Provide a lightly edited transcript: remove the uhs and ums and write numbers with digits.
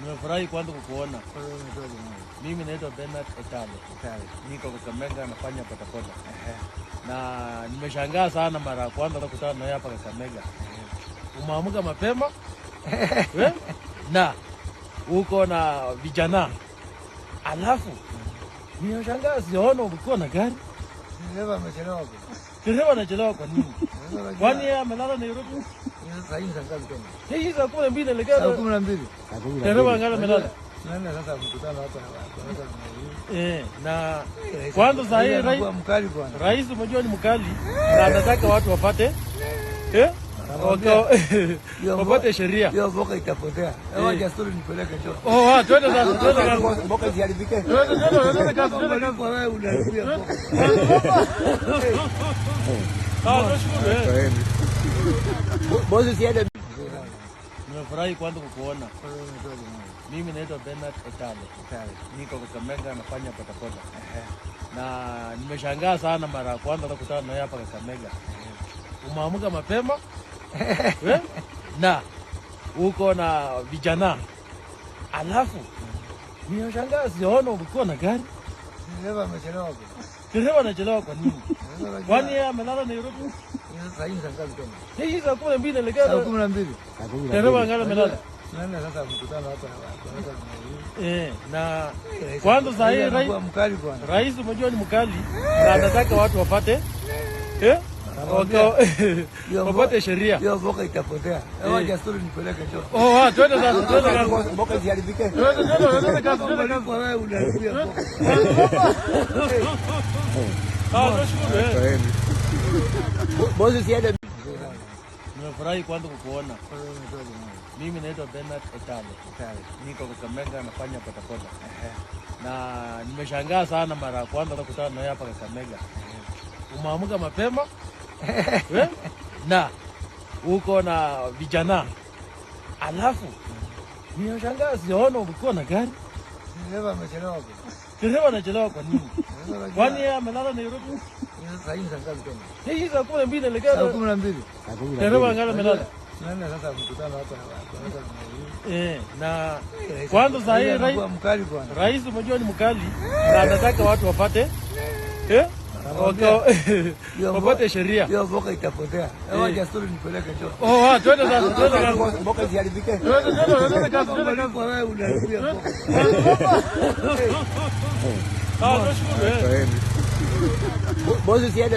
Nimefurahi kwanza kukuona. Mimi naitwa Bernard Etale. Niko Kakamega nafanya bodaboda. Na nimeshangaa sana mara ya kwanza kukutana nawe hapa Kakamega. Umeamka mapema eh? Na uko na vijana, alafu nimeshangaa siona ukiwa na gari. Dereva amechelewa. Dereva anachelewa kwa nini? Kwani yeye amelala Nairobi? Sasa hivi saa ngapi tena? Hii saa 12 inaelekea Saa 12. Dereva angali amelala. Tunaenda sasa mkutano hapa na watu. Eh, na kwanza saa hii Mkali bwana. Rais umejua ni mkali na anataka watu wapate wapate sheria. Hiyo mboka itapotea. Wacha story nipeleke choo. Oh, ah, twende sasa, twende kazi. Mboka isiharibike. Twende, twende, twende kazi, twende kazi. Wewe unaharibia mboka. Ah, tunashukuru eh. Bosi usiende. Nimefurahi kwanza kukuona. Mimi naitwa Bernard Etale. Niko Kakamega nafanya bodaboda. Na nimeshangaa sana mara ya kwanza kukutana nawe hapa Kakamega. Umeamka mapema eh? Na uko na vijana, alafu nimeshangaa siona ukiwa na gari. Dereva amechelewa. Dereva anachelewa kwa nini? Kwani yeye amelala Nairobi? Sasa hivi saa ngapi tena? Hii saa 12 inaelekea Saa 12. Dereva angali amelala. Tunaenda sasa mkutano hapa na watu. Eh, na kwanza saa hii Mkali bwana. Rais umejua ni mkali na anataka watu wapate wapate sheria. Hiyo mboka itapotea. Wacha story nipeleke choo. Oh, ah, twende sasa, twende kazi. Mboka isiharibike. Twende, twende, twende kazi, twende kazi. Wewe unaharibia mboka. Ah, tunashukuru eh. Bosi usiende. Nimefurahi kwanza kukuona. Mimi naitwa Bernard Etale. Niko Kakamega nafanya bodaboda. Na nimeshangaa sana mara ya kwanza kukutana nawe hapa Kakamega. Umeamka mapema eh? Na uko na vijana, alafu nimeshangaa siona ukiwa na gari. Dereva amechelewa. Dereva anachelewa kwa nini? Kwani yeye amelala Nairobi? Sasa hivi saa ngapi tena? Hii saa 12 inaelekea Saa 12. Dereva angali amelala. Tunaenda sasa mkutano hapa na watu. Eh, na kwanza saa hii Mkali bwana. Rais umejua ni mkali na anataka watu wapate wapate sheria. Hiyo mboka itapotea. Wacha story nipeleke choo. Oh, ah, twende sasa, twende kazi. Mboka isiharibike. Twende, twende, twende kazi, twende kazi. Wewe unaharibia mboka. Ah, tunashukuru eh. Bosi usiende.